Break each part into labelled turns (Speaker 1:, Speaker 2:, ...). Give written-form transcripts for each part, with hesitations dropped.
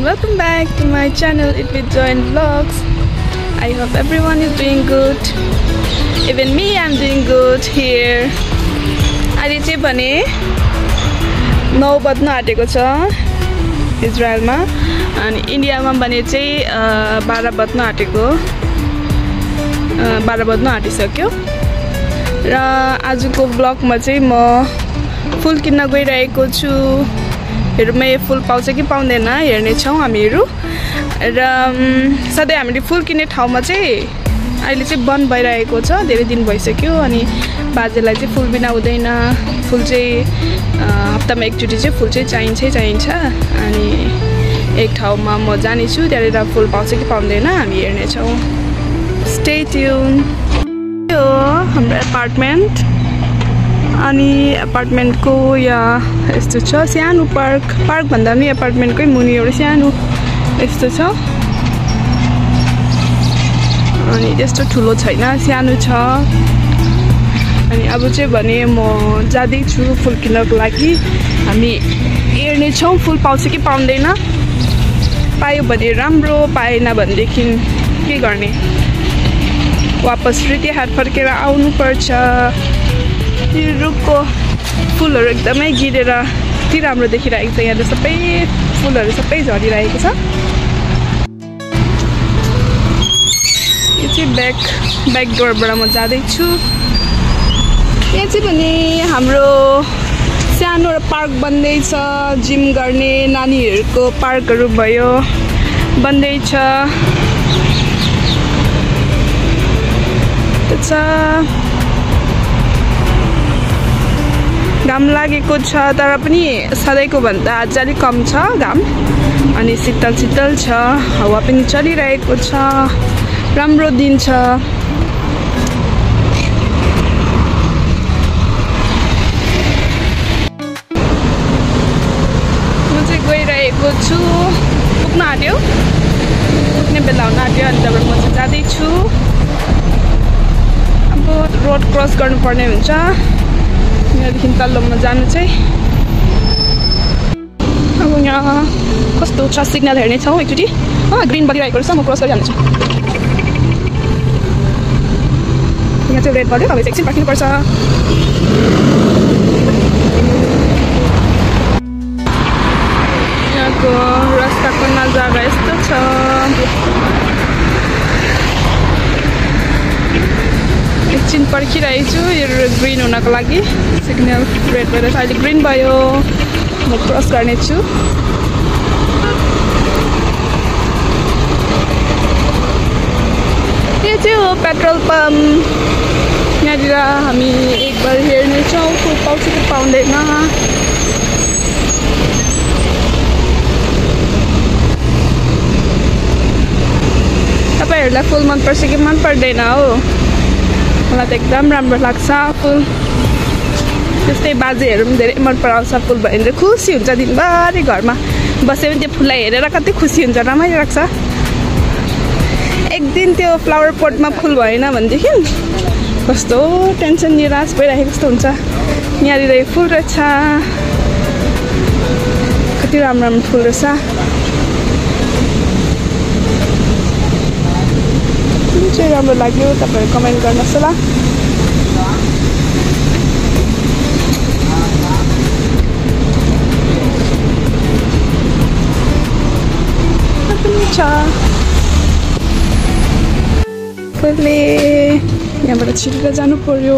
Speaker 1: and welcome back to my channel Eat with Joy and Vlogs. I hope everyone is doing good. Even me, I'm doing good here. अहिले चाहिँ भने 9 बज्न आँटेको छ इजरायलमा अनि इन्डियामा भने चाहिँ 12 बज्न आँटेको 12 बज्न आँटिसक्यो र आजको ब्लगमा चाहिँ म फुल किन्न गइरहेको छु। हेरौँ यो फुल पाउँछ कि पाउँदैन हेर्ने छौँ हामीहरू। र सधैँ हामीले फुल किन्ने ठाउँमा चाहिँ अहिले चाहिँ बन्द भइरहेको छ, धेरै दिन भइसक्यो। अनि बाजेलाई चाहिँ फुल बिना हुँदैन, फुल चाहिँ हप्तामा एकचोटि चाहिँ फुल चाहिँ चाहिन्छ। अनि एक ठाउँमा म जानेछु, त्यहाँनिर फुल पाउँछ कि पाउँदैन हामी हेर्नेछौँ। Stay tune. यो हाम्रो एपार्टमेन्ट अनि एपार्टमेन्टको यहाँ यस्तो छ सानो पार्क भन्दा पनि एपार्टमेन्टकै मुनि एउटा सानो यस्तो छ अनि त्यस्तो ठुलो छैन, सानो छ। अनि अब चाहिँ भने म जाँदैछु फुल किन्नको लागि। हामी हेर्नेछौँ फुल पाउँछ कि पाउँदैन, पायो भने राम्रो, पाएन भनेदेखि के गर्ने, वापस फेरि हात फर्केर आउनुपर्छ। यो रुखको फुलहरू एकदमै गिरेर कति राम्रो देखिरहेको छ, यहाँ सबै फुलहरू सबै झरिरहेको छ। यो चाहिँ ब्याक डोरबाट म जाँदैछु। यहाँ चाहिँ भने हाम्रो सानो पार्क बन्दैछ, जिम गर्ने नानीहरूको पार्कहरू भयो बन्दैछ। घाम लागेको छ तर पनि सधैँको भन्दा आज अलिक कम छ घाम। अनि शीतल छ, हावा पनि चलिरहेको छ, राम्रो दिन छ। म चाहिँ गइरहेको छु, पुग्न आँट्यो, पुग्ने बेला हुन आँट्यो। अनि त्यहाँबाट म चाहिँ जाँदैछु। अब रोड क्रस गर्नुपर्ने हुन्छ, यहाँदेखि तल्लोमा जानु चाहिँ। अब यहाँ कस्तो छ सिग्नल हेर्ने छौँ एकचोटि। ग्रिन बलिरहेको रहेछ, म क्रस गरिहाल्छु। यहाँ चाहिँ रेड बल्यो, अब चाहिँ एकछिन पर्खिनुपर्छ। यहाँको रास्ताको नजारा यस्तो छ। एकछिन पर्खिरहेको छु यो ग्रिन हुनको लागि, सिग्नल रेड भएर अहिले ग्रिन भयो, म क्रस गर्नेछु। यो चाहिँ हो पेट्रोल पम्प। यहाँनिर हामी एक बार हेर्नेछौँ फुल पाउँछ कि पाउँदैन। तपाईँहरूलाई फुल मनपर्छ कि मन पर्दैन हो? मलाई त एकदम राम्रो लाग्छ फुल। त्यस्तै बाजेहरू पनि धेरै मन पराउँछ फुल भयो भने, खुसी हुन्छ दिनभरि घरमा बस्यो भने त्यो फुललाई हेरेर कति खुसी हुन्छ, रमाइलो लाग्छ। एक दिन त्यो फ्लावर पोटमा फुल भएन भनेदेखि कस्तो टेन्सन निराश भइरहेको जस्तो हुन्छ। यहाँनिर यो फुल रहेछ, कति राम्रो राम्रो फुल रहेछ। कुन चाहिँ राम्रो लाग्यो तपाईँहरू कमेन्ट गर्नुहोस् होला। फुलले यहाँबाट छिटेर जानु पर्यो।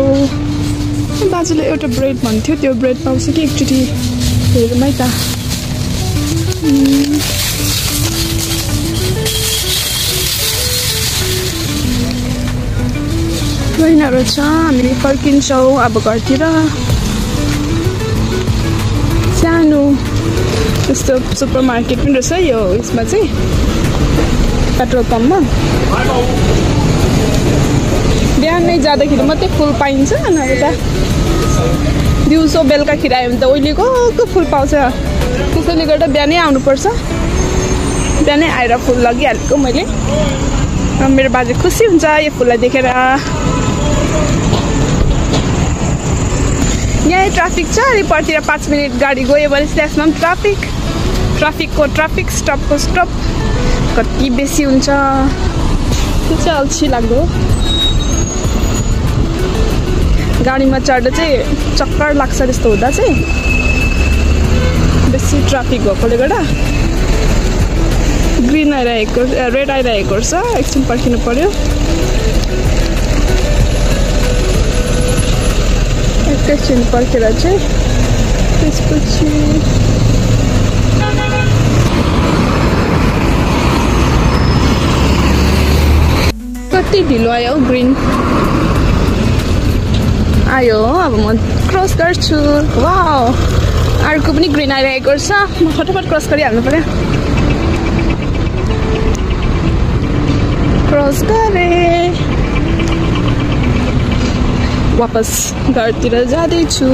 Speaker 1: बाजेले एउटा ब्रेड भन्थ्यो, त्यो ब्रेड पाउँछ कि एकचोटि हेरौँ है त। गइनहरू छ, हामी फर्किन्छौँ अब घरतिर। सानो त्यस्तो सुपर मार्केट पनि रहेछ यो यसमा चाहिँ, पेट्रोल पम्पमा। बिहानै जाँदाखेरि मात्रै फुल पाइन्छ, नभए त दिउँसो बेलुकाखेरि आयो भने त ओइलीको फुल पाउँछ। त्यसैले गर्दा बिहानै आउनुपर्छ। बिहानै आएर फुल लगिहालेको मैले। मेरो बाजे खुसी हुन्छ यो फुललाई देखेर। यहाँ ट्राफिक छ, अनि परतिर 5 मिनट गाडी गयो भने त्यसमा पनि ट्राफिक। ट्राफिक स्टपको स्टप कति बेसी हुन्छ त्यो चाहिँ अल्छी लाग्दो गाडीमा चढ्दा चाहिँ चक्कर लाग्छ जस्तो हुँदा चाहिँ बेसी ट्राफिक भएकोले गर्दा ग्रीन आइरहेको रेड आइरहेको छ एकछिन पर्खिनु पर्यो एकैछिन पर्खेर चाहिँ त्यसपछि कति ढिलो आयो ग्रीन आयो अब म क्रस गर्छु वाउ अर्को पनि ग्रीन आइरहेको छ म फटाफट क्रस गरिहाल्नु पर्यो क्रस गरेँ वापस घरतिर जाँदैछु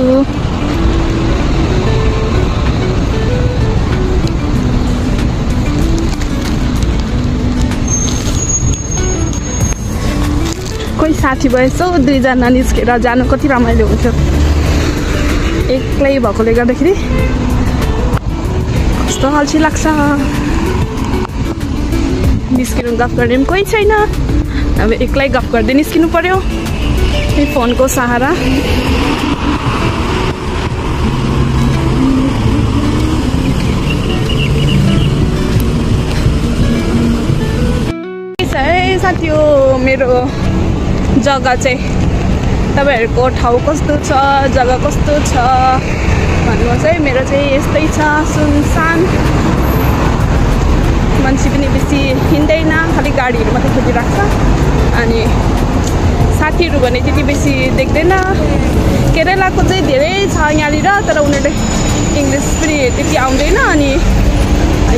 Speaker 1: कोही साथी भएछ दुईजना निस्केर जानु कति रमाइलो हुन्थ्यो एक्लै भएकोले गर्दाखेरि कस्तो अल्छी लाग्छ निस्किनु गफ गर्ने पनि कोही छैन अब एक्लै गफ गर्दै निस्किनु पर्यो त्यही फोनको सहारा साथी हो मेरो जग्गा चाहिँ तपाईहरुको ठाउँ कस्तो छ जग्गा कस्तो छ भन्नुहोस् है मेरो चाहिँ यस्तै छ सुनसान मान्छे पनि बेसी हिँड्दैन खालि गाडीहरु मात्रै कुदिरहेको छ अनि साथीहरु भने त्यति बेसी देख्दैन केरलाको चाहिँ धेरै छ यहाँनिर तर उनीहरुले इंग्लिश पनि त्यति आउँदैन अनि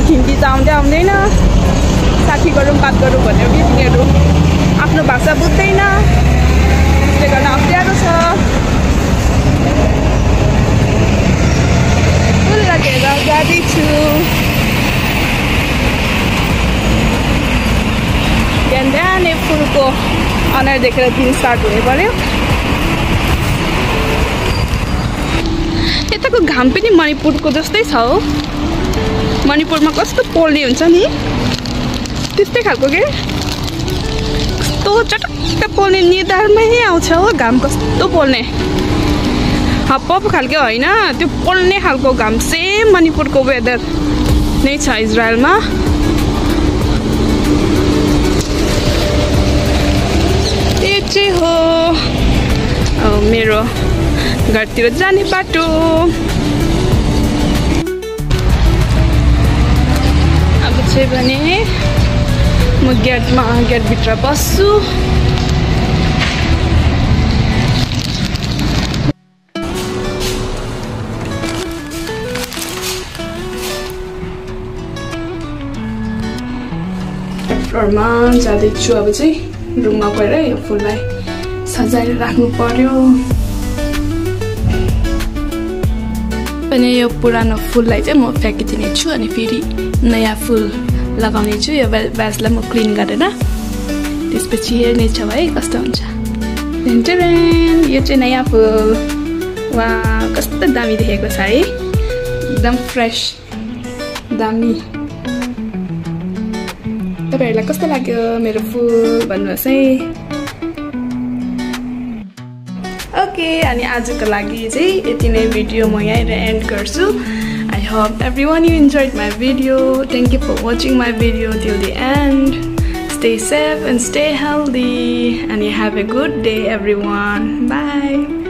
Speaker 1: हिन्दी त आउँदैन साथी गरौँ बात गरौँ भने पनि तिनीहरु आफ्नो भाषा बुझ्दैन त्यसले गर्दा अप्ठ्यारो छ फुल लगेर जाँदैछु बिहान फुलको अनुहार देखेर दिन स्टार्ट हुने पर्यो यताको घाम पनि मणिपुरको जस्तै छ हो मणिपुरमा कस्तो पोल्ने हुन्छ नि त्यस्तै खालको के कस्तो चटक्क पोल्ने निधारमै आउँछ हो घाम कस्तो पोल्ने हप्पप खालको होइन त्यो पोल्ने खालको घाम सेम मणिपुरको वेदर नै छ इजरायलमा यो चाहिँ हो मेरो घरतिर जाने बाटो अब चाहिँ भने म गेटभित्र बस्छु फ्लोरमा जाँदैछु अब चाहिँ रुममा गएर यो फुललाई सजाएर राख्नु पर्यो अनि यो पुरानो फुललाई चाहिँ म फ्याँकिदिने छु अनि फेरि नयाँ फुल लगाउने छु यो भ्यासलाई म क्लिन गरेर त्यसपछि हेर्ने छ है कस्तो हुन्छ यो चाहिँ नयाँ फुल वा कस्तो दामी देखेको छ है एकदम फ्रेस दामी तपाईहरुलाई कस्तो लाग्यो मेरो फुल भन्नुहोस् है ओके अनि आजको लागि चाहिँ यति नै भिडियो म यहीँ एन्ड गर्छु I hope everyone you enjoyed my video. Thank you for watching my video till the end. Stay safe and stay healthy and you have a good day everyone. Bye.